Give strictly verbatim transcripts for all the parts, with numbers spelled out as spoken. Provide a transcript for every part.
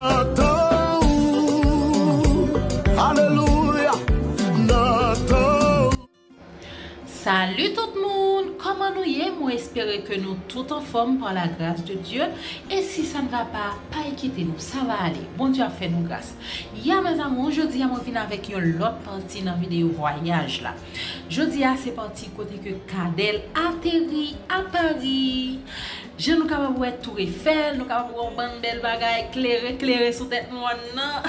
Nan tan ou, alelouya, nan tan ou. Salut tout moun, kòman nou ye? Mwen espere ke nou tout anfòm par la grâce de Dieu. Et si ça ne va pas, pa enkete nou, sa va ale. Bondye ap fè nou gras. Ya, mes amours, jodi a mwen vin avèk yon lòt pati nan videyo vwayaj la. Jodi a se pati kote ke Kadèl ateri a Pari. Jan nou kapab wè Tour Eiffel, nou kapab wè yon bann bèl bagay klere klere sou tèt nou an nan.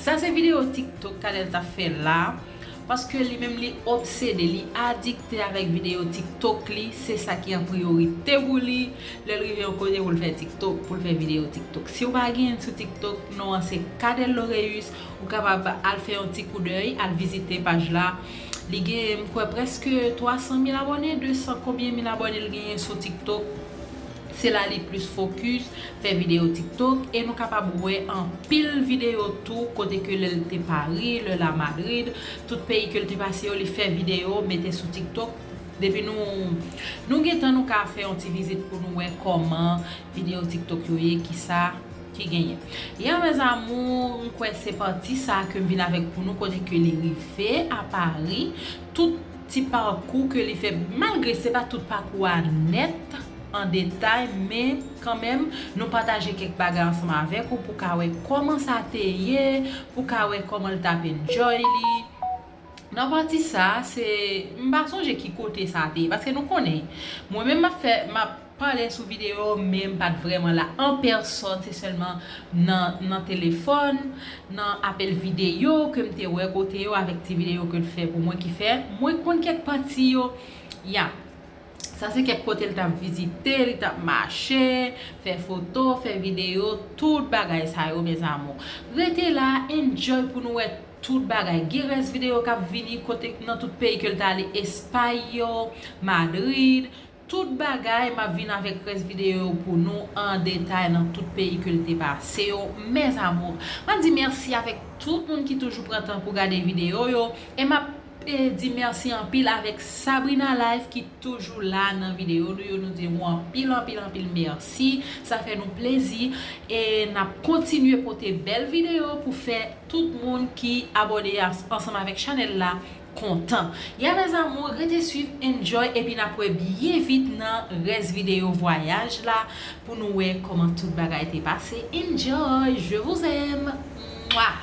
Sa se videyo TikTok Kadèl t ap fè la. Paske li menm li obsede, li adikte avèk videyo TikTok li, se sa ki an priyorite pou li. Lè l rive yon kote pou l fè TikTok, pou l fè videyo TikTok. Si w pa gen sou TikTok, non an se Kadèl Loreus, ou kapab al fè yon ti koudèy, al vizite paj la. Li gen, m kwè, prèske twa san mil abòne, de san konbyen mil abòne l genyen sou TikTok. Se la li plis fokis, fè videyo TikTok, e nou kapab wè anpil videyo tou, kote ke lè l te Pari, lè l a Madrid, tout peyi ke l te pase yo, li fè videyo, mete sou TikTok. Depi nou, nou gentan, nou ka fè yon ti vizit pou nou wè kòman videyo TikTok yo ye, kisa ki genyen. Ya, mes amours, m kwè se pati sa ke m vin avèk pou nou, kote ke li rive a Pari, tout ti pakou ke li fè, malgre se pa tout pakou a nèt, an detay, men kanmenm, nou pataje kèk bagay ansanm avèk ou pou ka wè kòman sa te ye, pou ka wè kòman l t ap enjoy li. Nan pati sa, se, m pa sonje ki kote sa te ye, paske nou konnen, mwen menm m ap fè, m ap pale sou videyo, men m pa t vrèman la an pèsòn, se sèlman nan, nan telefòn, nan apèl videyo ke m te wè kote yo avèk ti videyo ke l fè pou mwen ki fè, mwen konn kèk pati yo, ya. Sa se kèk kote l t ap vizite, li t ap mache, fè foto, fè videyo, tout bagay sa yo, mes amours. Rete la, enjoy pou nou wè tout bagay. Gen rès videyo k ap vini kote nan tout peyi ke l t ale, Espay yo, Madrid, tout bagay, m ap vin avèk rès videyo yo pou nou an detay nan tout peyi ke l te pase yo, mes amours. M ap di mèsi avèk tout moun ki toujou pran tan pou gade videyo yo, e m ap e di mèsi anpil avèk Sabrina Life ki toujou la nan videyo nou yo. Nou di w anpil, anpil, anpil mèsi. Sa fè nou plezi. E n ap kontinye pote bèl videyo pou fè tout moun ki abòne ans-, ansanm avèk chanèl la kontan. Ya, mes amours, rete swiv, enjoy, epi n ap wè byen vit nan rès videyo vwayaj la pou nou wè kòman tout bagay te pase. Enjoy, je vous aime. Mwa!